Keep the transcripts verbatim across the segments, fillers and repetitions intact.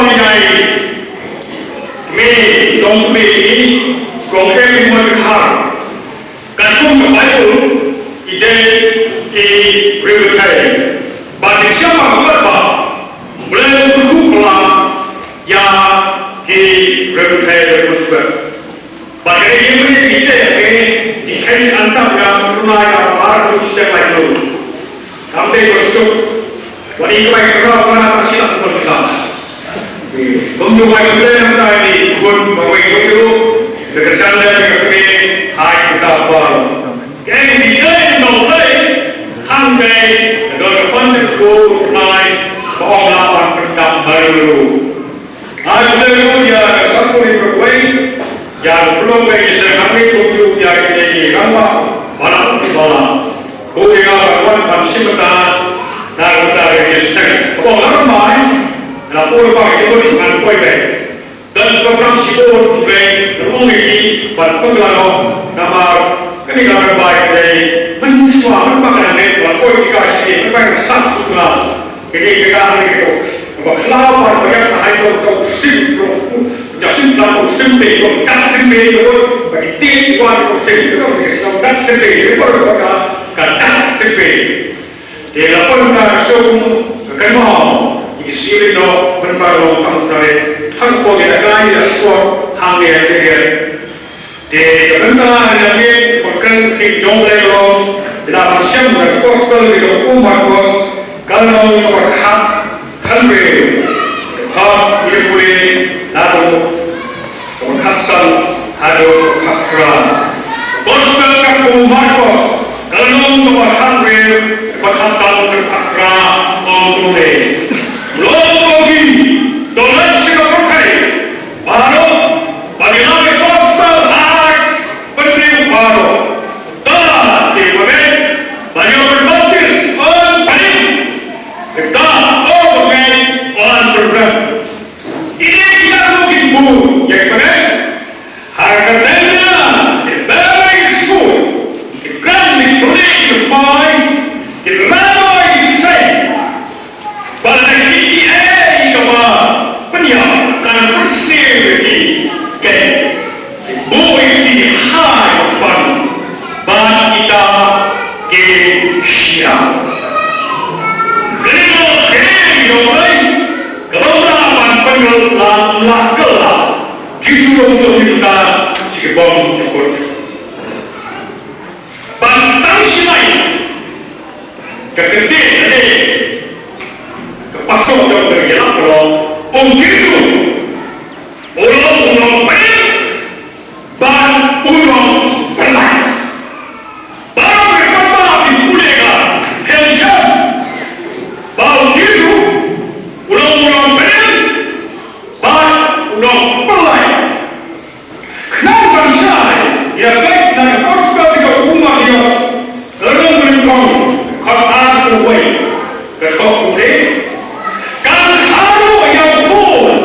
Ïa i, me, dong me i, kong em i mon ka. Katkum ka Baibl, i dei ki riewkhuid. Bad ki shem ba khmat ba, Blei u kyrkhu kylla ïa ki riewkhuid riewkhuid. Bad ka dei ïa kine ki dei ki kheiñ antap ïa u Trai ka bar u stem bai tu. Kam dei ba suk. Wat i ka bai ka rau ka na ka sila ka bai ka. Kum tu bai ka dei na ka dei ni kun ba wei tu tu. Ka kesan dei ka dei hai ka bar. Ka dei ni dei no dei. Hang dei ka don ka pan se ku nai ba ong la ban pyndap baru. Ai, khublei ruh ïa ka Sakuri Parkway, ïa ka Parkway ki seng hangne, kumjuh ïa ki rangbah balang balang. Ko ïa ka wan ban shim bynta na ka bynta ka seng. Kaba la ramai na pur ba ki shibun ngan poi bek. Dan ka kam shibun bek na ong ki ban pynlano namar kane ka ramai dei mynshuwa mynba ka dei ban poi shika shi mynba ka sap sukla. Kane ka ka ne ko. Ba khlaw ba ba yak na hai ko ko sim ko. Ja sim la ko sim be ko ka sim be ko. Ba ki te ko ko sim ko ka sim be ko ka ka sim be. Te la pon ka sum ka kan mo. Ki siri no ban ba lo kam tare. Hang ko ya ka ya so hang ya ya. Te ka bynta ïa ngi, ba kren ki jong Blei long, ïa ban shem ka gospel ki jong u Markos, ka lynnong kaba khat, khathynriew. Hap ïa pule, naduh kaba khatsan haduh kaba khatphra. Gospel ka u Markos, ka lynnong kaba khathynriew, kaba khatsan haduh kaba khatphra, ong kumne. Long ko ki, to leit sha ka pyrthei baroh, ban ïalam ïa ka gospel ha ki bynriew baroh. To leit, te ba me, ban ïoh baptis, on panim. Te to, o ba me, on pyrthei. Ine kita ruh ki buh ïa ki bynriew. Ha ka kyrteng jong u Blei, ki kren, ki kren, ki kren, ki kren, ki kren. Bad lada ki ïohi ïa kaba pynïap, kan pynsniew ïa ki, ki buh ïa ki ha ka pan, bad kita ki shyiap. Kane ka ïohi ïa U Blei, ka long ban pynlong la, la, la. Jisu u long jong kita, shi bym jukut. Ban tang shi lai. Ka kynti ka dei ka pastor jong ka ïalap ka long, U Jisu u long u nongpynim bad u nongpynlait. Baroh ki kynta ki pule ka pynshai ba U Jisu u long u nongpynim bad u nongpynlait. Khnang ban shai ïa ka beit na ka gospel jong u Mathaios, ka lynnong nyngkong, ka ar, ka wei, ka dkhot kawei. Kan kha ruh ïa u khun,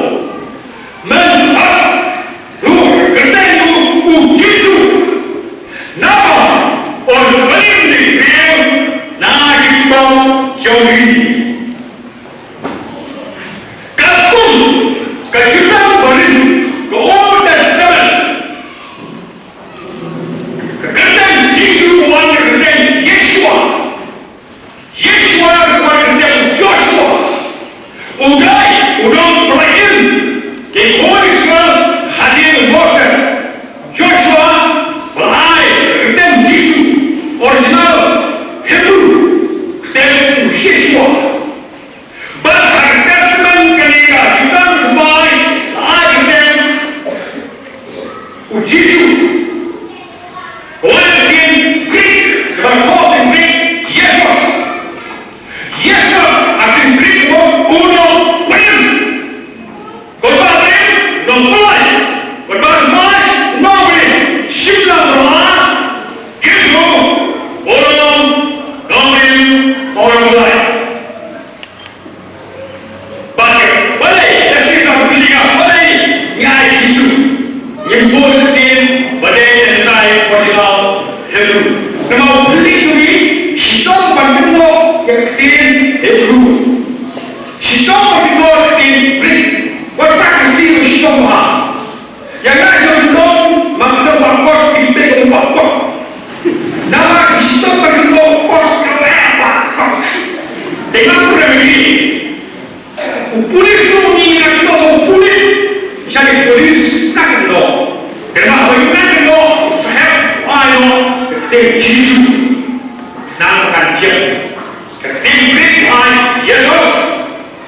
men pat ruh ka kyrteng u Jisu. Naba un pynim ïa ki briew na ki pop jong ki. Katkum ka Jutang Barim, ka Old Testament, ka kyrteng Jisu ka wan ka kyrteng Yeshua. Yeshua ka wan ka kyrteng Joshua. U dei u nongpynlait ïa ki khun Israel hadien u Moses. Joshua, ba ai ka kyrteng Jisu, original Hebrew, kyrteng Yeshua.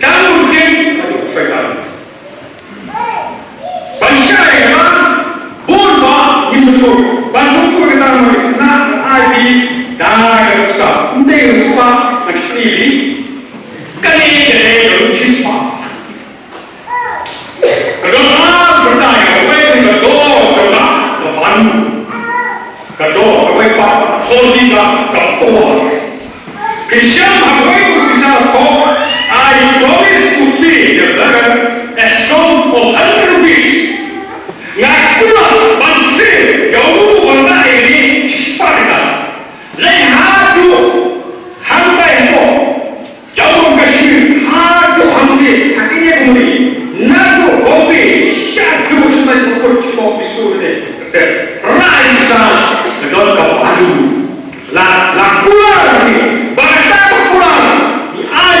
Tang u ktien, aduh, shaitan. Ban shai ïa ka, bun ba ngim sngewthuh. Ban sngewthuh ïa kata, namar kane ka ai bi da ka nuksa. Ym dei ka nuksa, nuksa ni bi. Kane ka dei ka nuksa. Ka don ar pyrda ïa kawei, ka dor jong ka, ka balu. Ka dor, kawei pat, ka thon ïa ka, ka por. Phi shem ha kawei ka pisa thok, I promise to pay the bearer a sum of hundred rupees. Nga kular ban siew ïa uno uba la ai ïa ngi shispah tyngka. Leit haduh hangtai hapoh Jammu Kashmir, haduh hangtei ha kine ki mane, naduh Bombay shaduh sha Mysore, te rai sa ka don ka balu. La, la kular ni, ba kata ka kular ni, ai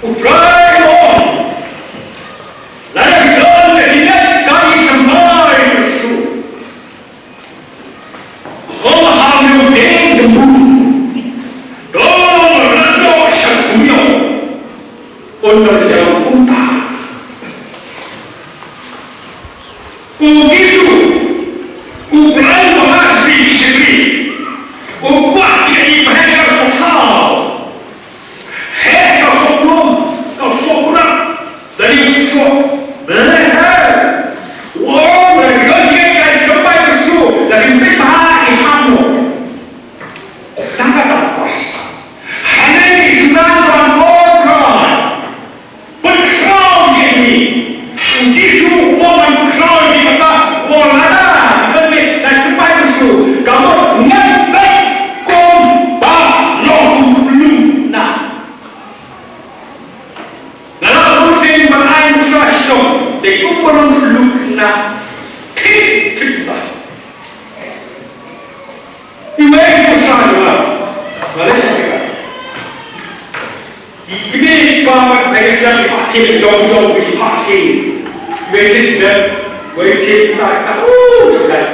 U Trai u ong, lada ki don ka jingngeit ka symbai mynshuwa, ym hap ïa u dieng duh, to ym rat noh sha kumno, un ïa kumta. U Jisu, u Blei uba shakri, u kwah ïa ki bynriew ba thaw. Heh ka shoh lum, ka shoh rap, da ïa u shoh. Blei heh. Wow, da ïa ka symbai ka shoh, da ïa bha i hamo. Tang kata pas. Hangne ki sngewthuh ban ong Trai. Pynkhraw ïa ngi. U Jisu u ong ban pynkhraw ïa ngi kata. Wat lada ngi la symbai mynshuwa, ka mut ngan peit kumba long u khyllung khynnah. Nga la bunsien ban ai nuksa shitom, te kumba long u khyllung khynnah. Thik thik ba. Iwei u sa ïa nga. Nga leh sha phi. Ki kmie ki kpa ban pynshai ki pha thied jong jong ki pha thied. Iwei thied dep, iwei thied na ka u jong dep.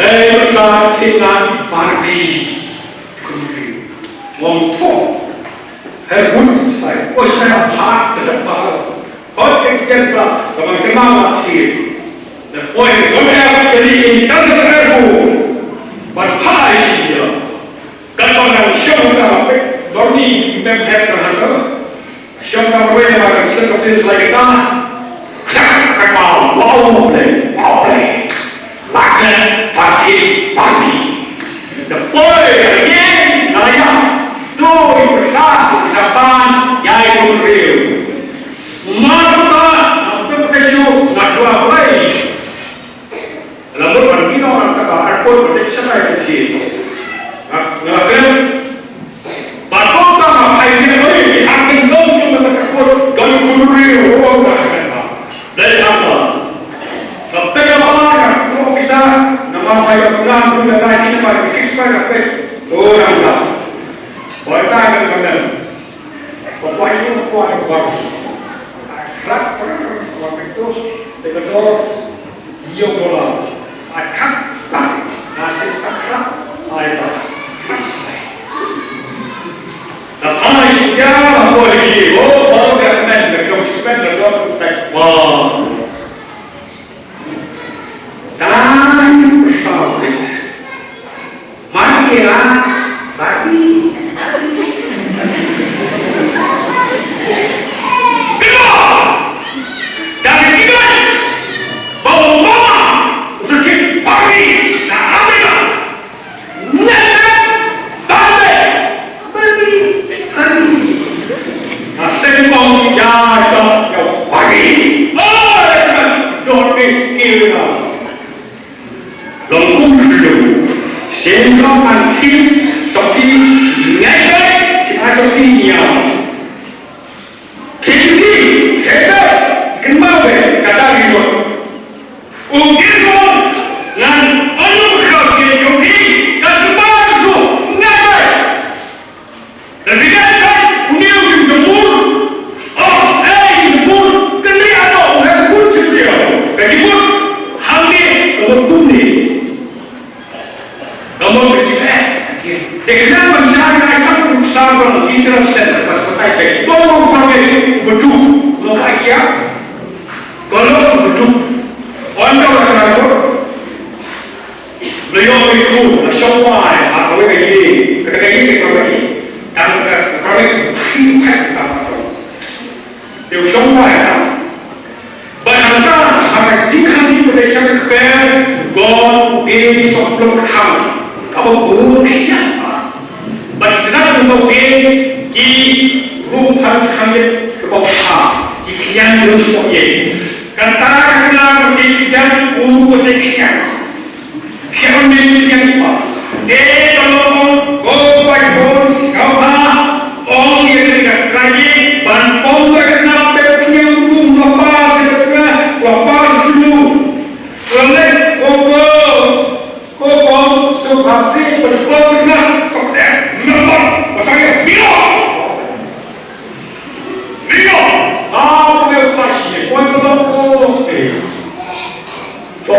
Iwei u sa thied na ki Barbie. Kynri. Wang thong. Her hun sai. Ko sa na pha ka dep ba. Hot ke kian ba. Ka ban kynmaw na thied. Na poi ka jong ka kali in ka sa ka bu. Ban pha ai shi ya. Kan ban nang shong ka pek. Dor ni mem sep ka han ka. Shong ka poi na ka sep ka pin sai ka. Ka ka ma wow le, wow le. Lak le, pati, pati. Na poi ka ye, na ya. Tu i psa, sa pan, ya i tu riu. Mata, na tu ka shu, na tu a poi. Lambur ban bino ang kata airport ban dei shatai ka chi. Nga nga ken. Ban kong ta ma phai ni oi ni hak ni dong tu ban airport don kun ri ruang ka kan ba. Dei apa. Ka pe ka ba ka ko kisa na ma phai ka ngam tu na dai ni ma fix pa ka pe. Orang ka. Boy ta ka ka. Pokok itu kuat kuat. Rak rak kuat itu. Dekat dor. Ïa u dollar. Ai kham. Nasib sa kham. Ai ba. Kham. Dah ai shu ïa la poi hi. Oh, baru dah men, dah jom shu men, dah jom tak. Wah. Dah ni pesawat. Mari ïa la. Barbie. Keluar! Dari sini! Bawa mama! Usah cik Barbie! Nak ambil lah! Nana! Barbie! Barbie! Barbie! Nasib kong ya, ya, ya, Barbie! Oh, don't be killed. Long kum shu. Sien long an khim sopti ngai ngai, khim ai sopti niam. Khim ti, khim ti, khim ba we, kata ri lo. U Jisu ngan anu khau khim jong phi, ka suba su ngai ngai. Ka jingkhat une u jingtymur. Oh, eh, jingtymur. Kynriah noh u heh bun jingpyllait. Ka jingmut hangne ka mut kumne. Ka mut ka jingeh. Te kynmaw ban shai ka kam kum sa ban internal center ba sa tai pek. Ba u ba ngi u ba duk. Ba ka kia. Ka long u ba duk. Wan ka ba ka duk. La ïoh ïa u, la shong wai ha kawei ka ïing, kata ka ïing ka kawei. Tang ka kawei ka phi phet ka kawei. Te u shong wai ha. Bad hangta ha ka jingkhang ïing ka dei sha ka kper, gong, ïing, shong plung kham. Kaba bun khian ba. Bad kynnoh ïa u ïing ki rum phan khang ïa kaba u kha. Ki khian ïa u shong ïing. Kata ka kynnoh ïa ki khian u ka dei khian. Phiang ne phiang pa. Te ka long ko bai ko sngewbha. Ong ïa ka ka krai ban ong ka ka na pe phiang tu la pa se ka la pa se lu. La le ko ko ko ko sngewbha se ban ko ka na ko te. Nampak pasal ïa. Bila.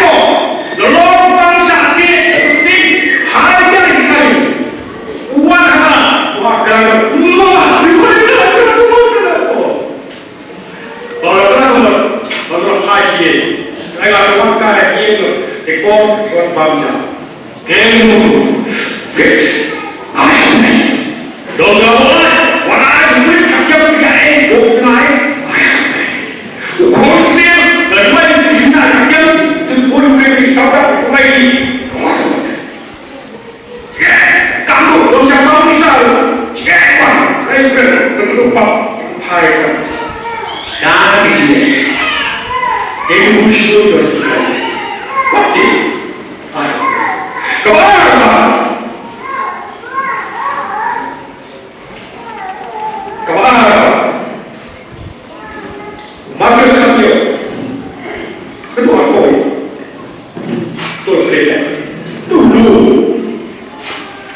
mo. La long bang sha ki, ki, hai ka ki kai. Wan ha, wa ka, wa, Bangla, bangla, bangla, hai ye. Ai la suan ka ye, ye, te kom suan bangla. Kemu, bitch. Ai, dong la wala, wala ai wit ka kem ka e, dong la e. Ai, u konsep, la mai ki na ka kem, tu pun ke ki sabra, ku mai. Marcus Samuel. Ketua Kong. Tuan Presiden. Dulu.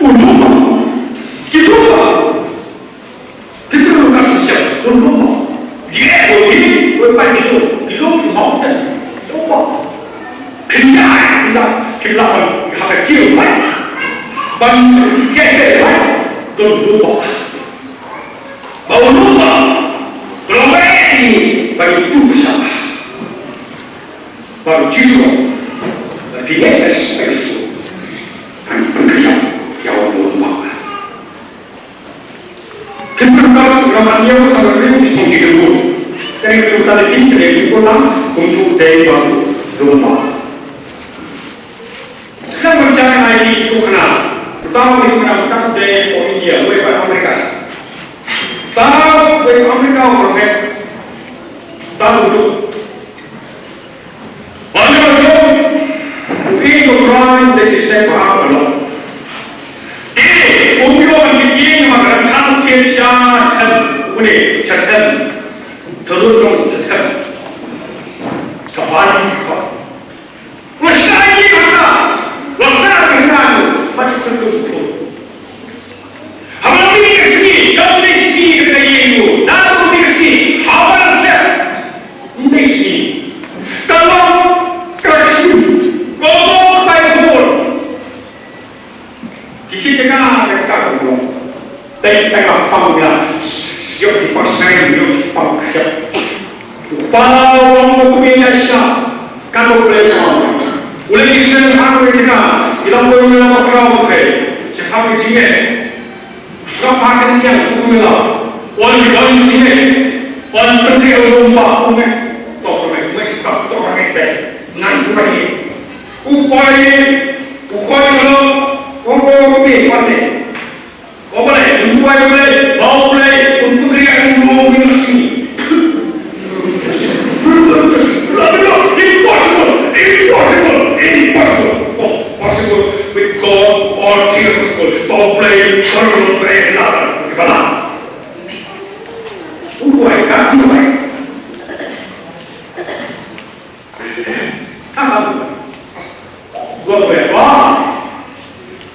Ulama. Kita. Kita bukan sosial. Ulama. Dia boleh. Bukan itu. Itu mountain. Coba. Kenya, kita, kita akan, akan kira. Ban, dia, dia, dia. Dulu. Ba u Noah, ba u Noah, ba u Noah, ba u Noah, ba u Jisu, ba u Jisu, ba u Jisu, kan pengkhianat, ya u Noah. Kan pengkhianat, kan pengkhianat, sama dengan Jisu di dulu. Kan itu tadi, kan itu pulang, untuk dari baru Noah. Kan macam ni tu kena. Pertama ni kena bukan dari India, dari Amerika. Tahu dari Amerika orang ni. Tahu tu. Mana tu? Ini orang dari Islam apa lo? Eh, orang ni ni makan kan kerja kan boleh kan. Terus dong kan. Kapan? Lashai ïa ka, lashai ïa ka, ba ïa ka, Siok ki pak sai, siok ki pak siok. U pa u long u kmie ïa sha, kan u blei sa. U lei ki seng ha kawei jaka, ki long kawei u long u khraw u khei. Sha ha kawei jingeh. Sha ha kawei jingeh u kmie la. Wan ki wan jingeh. Wan pynke u long ba u mek. Tok u mek, u mek stop, tok u mek bek. Ngan u mek. U koi, u koi u long, u koi u kmie, u kmie. Ko Blei, un buai Blei, ba u Blei un pynriah ïa u ïa u sngi. Impossible, impossible, impossible. Oh, possible, with God all things are possible. Ba u Blei, ba u Blei, la, la, la. Un buai, kan un buai. Kan un buai. Gua buai, wah.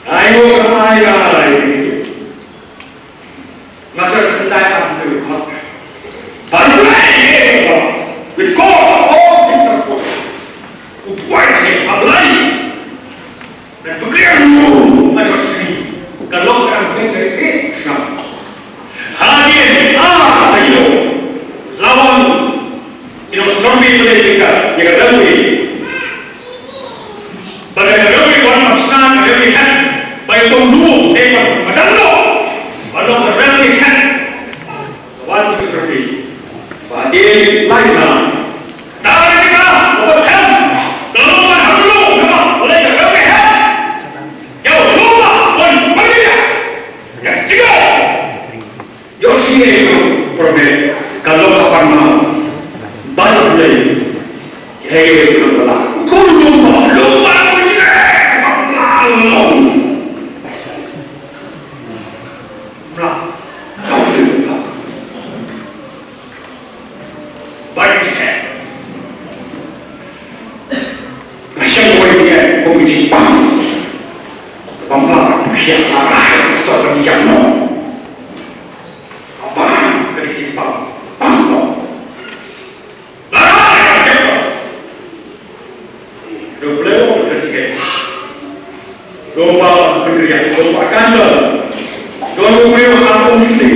Ayo, ayo, ayo. Nga sa kyntai ap tu ha. Ba Blei, with God all things are possible. U buai shi ba Blei. Na pynriah ïa u ïa u sngi. Ka long ka dang pynriah ïa u sngi. Hadien, ah, ayo. Lawan. Ïa u survey pynleit ïa ka, ïa ka railway. Ba ka railway wan ban sna ka railway heh. Ba ïa u tong lum, eh, ban, ban dang lum. Ban long ka railway heh. Wan ïa u survey. Ba dei lai na. Dei na, ba dei. Ka long ban heh lum, namar ba dei ka railway heh. Ïa u lum ba, wan, ban ïa. Ïa, jingeh. Ïohsngew ïa u prophet, ka long ka pan ma. Ba la Blei. Hei, ka long ba la. Kum long ba, long ba, long ba, long ba, long ba. Mla. Ba la. Ba la. Nga shem wei ïa, kum i jingpang. Ba mla, ba phi ïa, ba la, ba ïa, no. Ba, ka dei jingpang. Pang, no. La, la, la. Dobleu, dobleu. Domba, dobleu, domba, kanjal. Dobleu, ha, kongsi.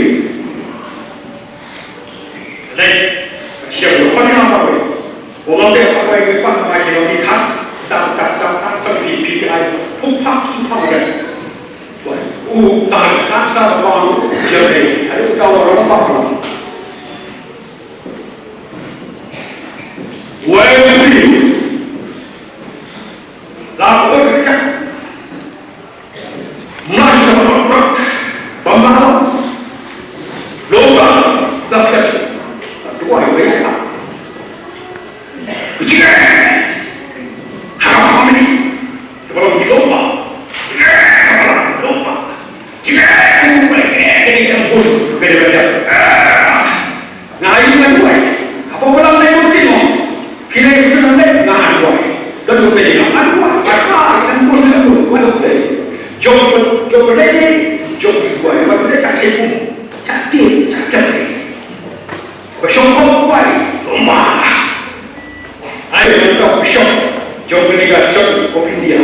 Lei, ka shim u khon ïa ma wei. U long te ma wei, wei pan ma ki long ki khat. Tang, tang, tang, tang, tang, pi, pi, ai. Phuk phak, phuk phak, ai. Wei, u, tang, tang, sa, bang, jam, ai. Ai, u, ka, wa, long, bang, long. Wei, wei. La, wei, wei, wei. Mla sha ba rot rot. Ba mla. Loba. Da pet. Duwai wei ha. Kuchike. Ha family. Ba long loba. Loba. Chike. Wei, wei, wei, wei. Nga ai nga duwai. Hapoh balang dei mesti mo. Kine ki seng dei nga duwai. Don tu dei nga duwai. Pasal kan bos kan tu. Wa dei. Jong jong dei jong suai. Wa dei cak kepung. Cak tin cak kepung. Bashong kong kuai. Lomba. Ai ngan tok bashong. Jong kane ka jong ko India.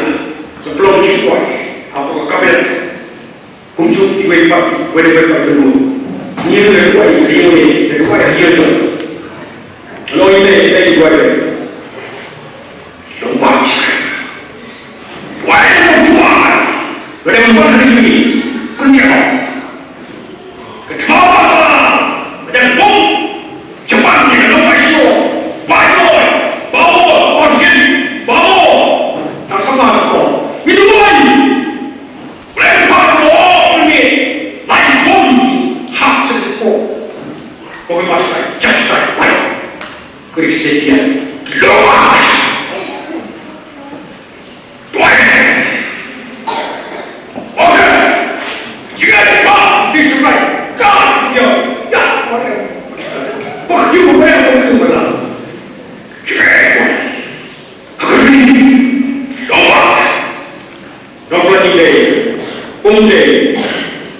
Sebelum suai. Hapoh ka kabinet. Kumjuh iwei pa, iwei pa iwei pa. Ngi ruh ngi ruh ngi ruh ngi ruh ngi ruh. Lo ine ine iwei. Lo pa. Wai lo jual. Wai lo jual hari ini. Punya. Ketua. Macam bom. Japan ni ka long bai shuh, bai noi, bau, orsin, bau. Tang sama ko. Minum wai. Boleh buat ko ni. Lai bom. Hak sesuko. Ko mas lai, jap sai, bai. Krik sekian. Lupa.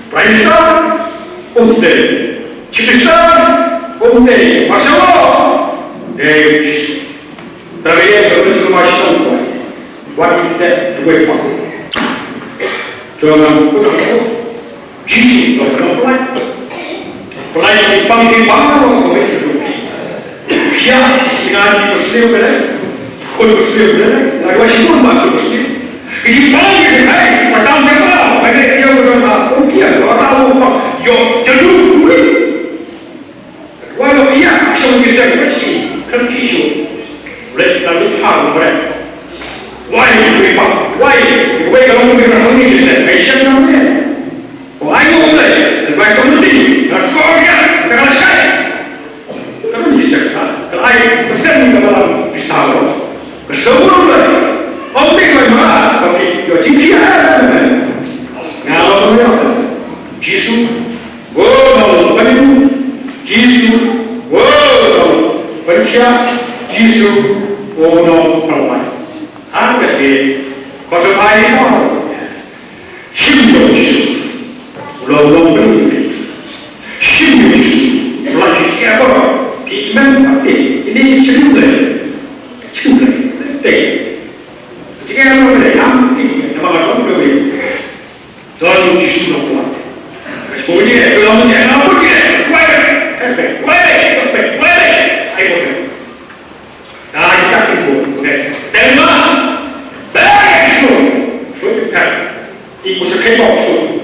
Prime Minister, um dei. Chief Minister, um dei. Martial law, dei. Tara ïa ka bynta ka mashong ko. Wat ïa ka dwai pa. Jong ngan ku tang ko. Jisu ko ngan ku lai. Lai ki pang ki pang ko ko ki ki. Pia ki na ki ko sio ko le. Ko ko sio ko le. Lai wa shi ko ma ko sio. Ki pang ki kai, patang ka ba, ba ne yo ko na ko kia ko ra ko pa. Yo, jadu kuri. Wa yo kia, shong ki se ko si. Kan ki yo. Lai ka ni pa ko re. Wai, wai pa, wai. Wai ka lo ki na ko ni se. Ai shen na ne. Ko ai ko le, ko ai ko ni, na ko ya, na ka shai. Ka ni se ka, ka ai, ka sen ni ka ba la, ki sa lo. Ka so lo le. Om ni ko ma, ko ki, yo ji ki ha. Nga lo ko yo. Jisu. Wo lo, ko ni. Jisu. Wo lo, ko ni ya. Jisu. Wo lo, ko ni. Ha ka ke. Ko so ai ko. Shim ïa u Jisu. U la u long bad u. Shim ïa u Jisu. U la ki kiar ba. Ki men ba te. Ini shim le. Shim le. Te. Jika yang mana yang ti nama kau tu. Don u Jisu long ba. Kemudian, kalau dia nak apa dia? Wai, wai, wai, wai. Ai ko. Ka kita ki ko, okay. Tema. Baik, so. So kita. Iku sekai bok so.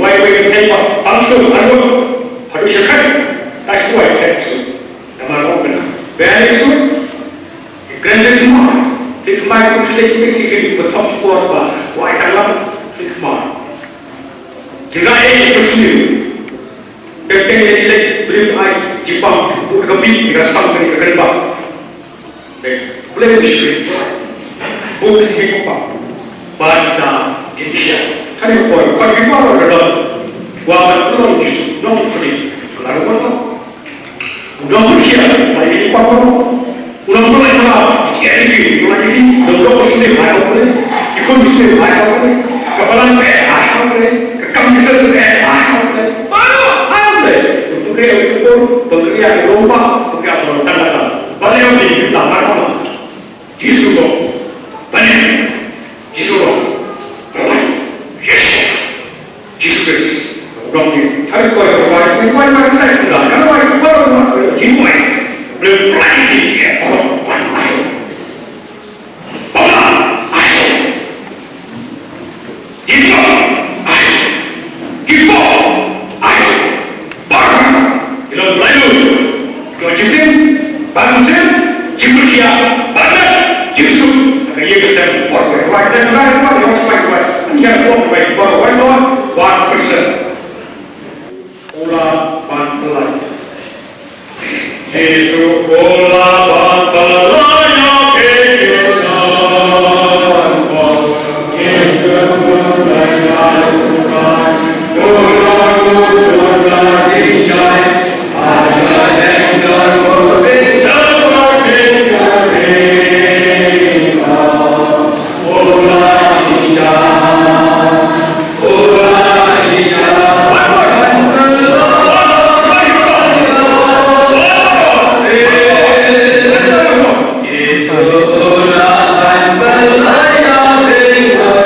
Wai wai kai bok. Bang so, anu. Hadu sekai. That's why kai so. Nama lo kena. Baik, so. Granted ma. Tik mai ku klik tik tik di betok sport ba. Wai tangan. Tik mai. Jika eh bersih. Teng teng ïa ki leit briew ai jingpang, bun ka bit ïa ka sang kane ka kynbah. Teng, Blei u shakri. Bun ka bit ka pang. Ba kita jingshia. Kane ka por, ka bit ka por ka don. Wa ka don jingshia, don jingshia. Ka la ka por. U don jingshia, ba ïa ki pang. Uno mula mula, siya ini, mula ini, uno mula sini, ayo boleh, ikut sini, ayo boleh, kepala eh, ayo boleh, kekam bisa eh, ayo boleh, baru, ayo boleh. Untuk kaya itu pun, pengkria domba, pengkria pemerintahan. Balik yang di belakang, di suruh, balik, di suruh, yes. Jisu Khrist. Ong ki, thari koi koi, koi koi, koi koi, koi koi, koi koi, koi koi. Blei blei ki ki. Papa, ai. Jisu, ai. Jisu, ai. Papa, ilo blei lu. Ka jingim, bad mynsiem, jingpyrkhiah, bad jingsuk, ka ïing ka sem, wat wat wat, wat wat, wat wat, wat. Ïa wat wat, wat wat, wat persen. U la ban pyllait. Jisu u la